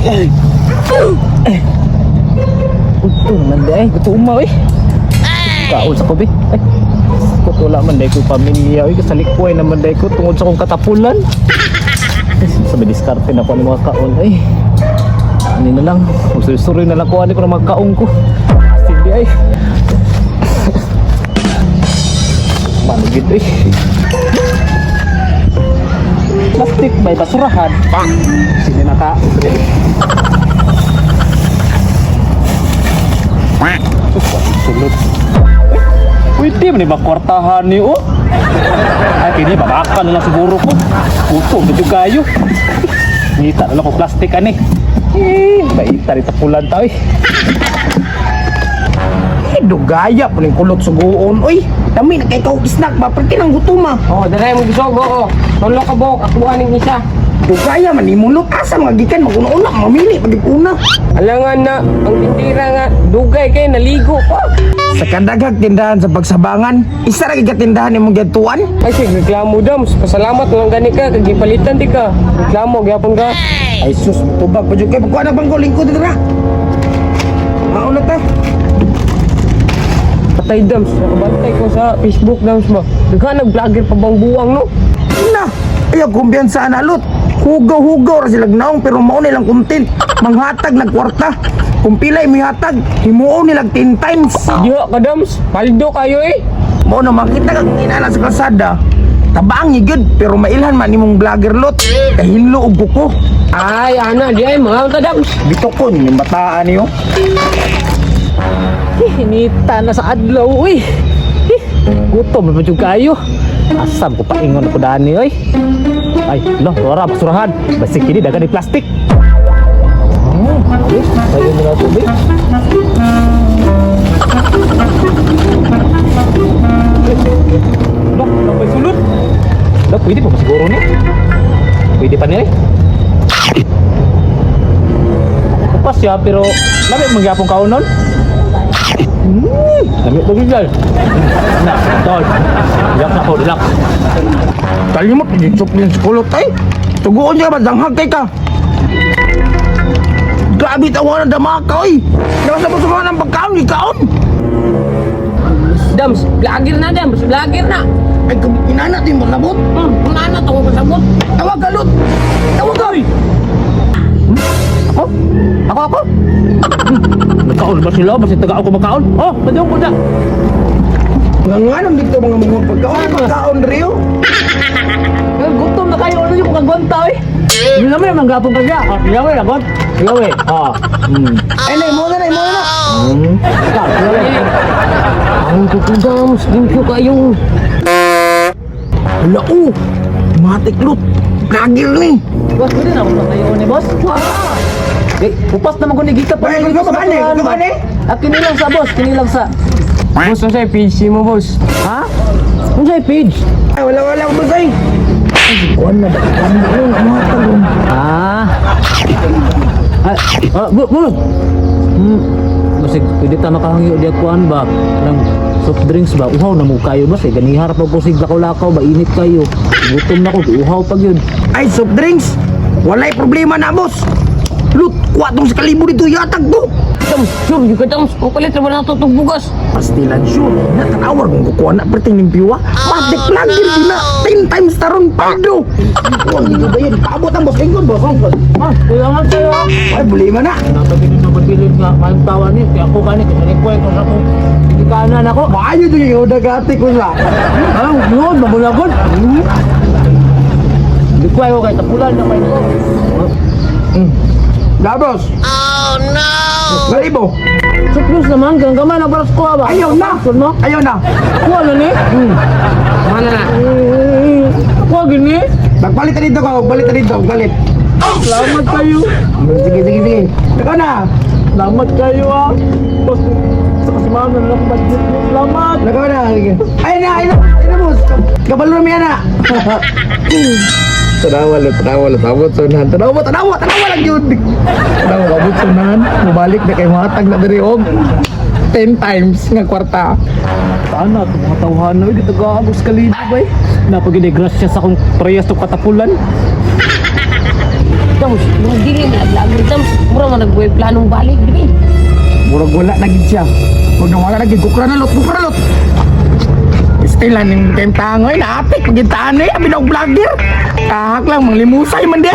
Ay. Ay. Uto naman di ay, gutom eh. Kaon sa kobe. Ay. Kut wala man day ko pamilya oy, kasalikway naman day ko tungod sa akong katapulan. Ay, sa may diskarte na ko ani mga kaon ay. Ani na lang, usuy-suroy na lang ko ani ko ng mga kaon ko. Sige ay. Manugid eh. Plastic may basurahan. Bang! Sige na ka. Sulod. Eh, pwede man ba kwartahan ni oh? Ay, kini babaka na lang siguro ko. Gutom na jud kayo. Ngita na lang ko plastic ani. Eh, baita rin tapulan ta eh. Eh, dugaya po ning kulot suguon. Uy, dami na kay kaog snack ba? Perti nang gutom ah. Oh, dala mo bisog, oo. Tulo ka buok, akuha ning isa. Dugaya man imulot asa mga gikan maguna-una mamili pag una. Alangan na, ang tindira nga, dugay kay naligo pa. Sa kadaghag tindahan sa pagsabangan, isa ra gyud ka tindahan imong giadtuan. Ay, sige, reklamo dams. Pasalamat lang gani ka, kag gipalitan di ka. Reklamo, gyapon ka. Ay sus, tubag pa jud kay pagkuha na bangko lingkod dira. Mauna ta. Patay dams, nakabantay ko sa Facebook dams ba. Dughan nag-vlogger pa bang buwang no? Na, ayaw kumpiyansa na lot. Hugaw-hugaw ra sila naong pero mao nilang content. Manghatag nag kwarta. Kung pilay mihatag, himuon nilang 10 times. Diha ka dams, paldo kayo eh. Mao na makita ka kung inana sa kalsada. Tabaang ni gyud pero mailhan man nimong vlogger lot. Kahinlo og kuko. Ay, ana, di ay, mga ka dams. Bitokon yung bataan niyo. Eh, inita na sa adlaw uy. Eh, gutom na jud kayo. Asam ko paingon ako dani oy. Ay, lo, wala basurahan. Basi kini dagan ni plastic. Oh, ayos, tayo na nato, be. Lo, napay sulod. Lo, pwede pa ba siguro ni? Pwede pa ni eh. Kupas siya pero lami magyapong kaunon. Lami pa gyud. Na, tol. Relax ako, relax. Kalimot gitsok din sa kulot ay. Tuguon siya ba danghag kay ka. Grabe tawa na dama ka oy. Nasa mo sa ng pagkaon gikaon. Dams, vlogger na dams, vlogger na. Ay kung inana din mo labot. Ano tong pasabot? Tawag ka lot. Tawag ka. Ako? Ako, ako? Nagkaon ba sila? Basta taga ako makaon? Oh, padung ko na. Nga nga nang dito mga mga pagkaon pagkaon Rio. Eh, gutom na kayo. Ano yung kagwanta eh? Hindi naman ang gapong kaya. Ah, silawi, agot. Silawi. Ah. Ay nay mo na nay mo na. Ikaw, silawi. Ang kuko dams, limpyo kayo. Hala oh. Matik lot. Vlogger ni. Boss, pwede na ako patayo ni boss. Eh, upas naman ko ni Gika pa. Ay, gusto ka ni, gusto ka ni? Ah, kinilang sa boss, kinilang sa. Boss, ano sa'yo, PC mo boss? Ha? Ano sa'yo, page? Ay wala wala ko boss ay. Ay kuan na ba? Kuan na yun, mga tagong. Ah. Ah, ah, bu, bu. Basig, pwede ta makahangyo di akuan ba? Ng soft drinks ba? Uhaw na mo kayo ba? Sige, ganihar pa ko sig lakaw-lakaw ba? Init kayo. Gutom na ko, uhaw pag yun. Ay soft drinks. Walay problema na boss. Lut, kuha tong sa kalibo dito yatag to. Dams, sure, you ka dams. Papalit na ba na ito itong bugas? Pastilan sure. Na tanawar kung kukuha na perting limpiwa. Matik vlogger din na. 10 times taron paldo. Kuha dito ba yun? Paabot ang boss lingkod boss. Lingkod. Ah, kailangan sa'yo ah. Ay problema na. Napabilin na pabilin nga, maayong tawa ni. Kaya ako gani, kaya ko kung ako. Gikanan ako. Maayo din yung dagati ko sa. Ah, yun, magulagod. Hindi ko ayaw kay tapulan na kayo. Labos. Oh no. Galibo. Surplus naman, ganggaman ang baras ko ba? Ayaw na. No? Ayaw na. Kuha na ni? Mana na? Kuha gini? Magpalit na dito ka. Magpalit na dito. Magpalit. Salamat kayo. Sige, sige, sige. Ikaw na. Salamat kayo ah. Boss, sa kasimama na lang budget mo. Salamat. Ikaw na. Sige. Ay na, ay na. Ay na, boss. Kabalo na miya na. Tanawa lang, tanawa lang, abot sunahan. Tanawa, tanawa, tanawa lang yun. Tanawa, abot sunahan. Mubalik na kay matag na diri og 10 times nga kwarta. Sana, itong mga tawhan na, hindi tagaagos kalibo ba eh. Napag-inegrasya sa akong prayas to katapulan. Dams, mga dili na vlogger dams. Mura man nagbuhay planong balik di. Murag wala na gid siya. Murag nawala na gid. Kukra na lot, kukra lot. Still lang yung tangoy, naapik, pagitaan eh, abi na og vlogger. Kahak lang, manglimusay man di.